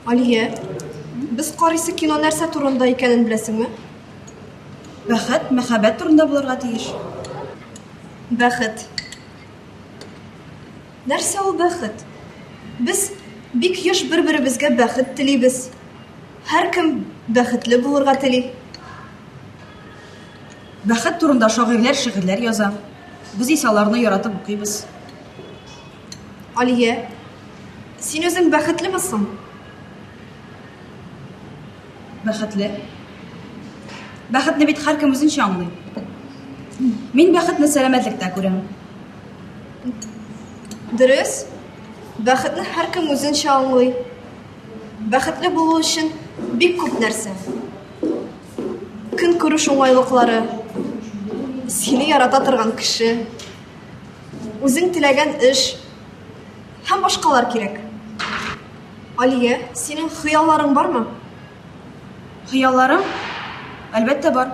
Алия, без карыйсы кино нәрсә турында икәнен беләсеңме? Бәхет, мәхәббәт турында булырга тиеш. Бәхет. Нәрсә ул бәхет? Без бик еш бер-беребезгә бәхет телибез. Һәркем бәхетле булырга тели. Бәхет турында шагыйрьләр шигырьләр яза. Без исә аларны яратып укыйбыз. Алия, син үзең бәхетлеме соң? Бәхетле. Бәхетне бит һәркем үзенчә аңлый. Мин бәхетне сәламәтлектә күрәм. Дөрес, бәхетне һәркем үзенчә аңлый. Бәхетле булу өчен бик күп нәрсә. Көнкүреш уңайлыклары, сине ярата торган кеше, үзең теләгән эш һәм башкалар кирәк. Алия, синең хыялларың бармы? Хыялларым? Әлбәттә бар.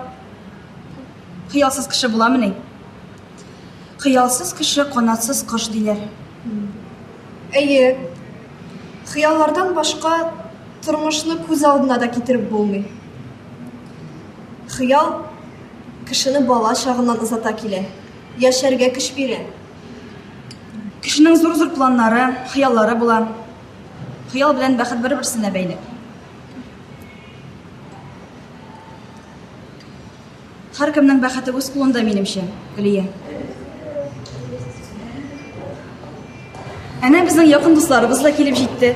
Хыялсыз кеше буламыни? Хыялсыз кеше канатсыз кош диләр. Әйе. Хыяллардан башка тормышны күз алдына да китереп булмый. Хыял кешене бала чагыннан озата килә, яшәргә көч бирә. Кешенең зур-зур планнары, хыяллары була. Хыял белән бәхет бер-берсенә бәйле. Һәркемнең бәхете үз кулында, минемчә, Гөлия. Әнә безнең якын дусларыбыз да килеп җитте.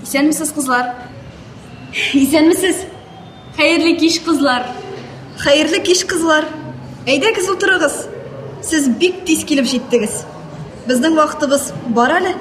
Исәнмесез, кызлар. Исәнмесез. Хәерле кич, кызлар. Хәерле кич, кызлар. Әйдәгез утырыгыз. Сез бик тиз килеп җиттегез. Безнең вакытыбыз бар әле.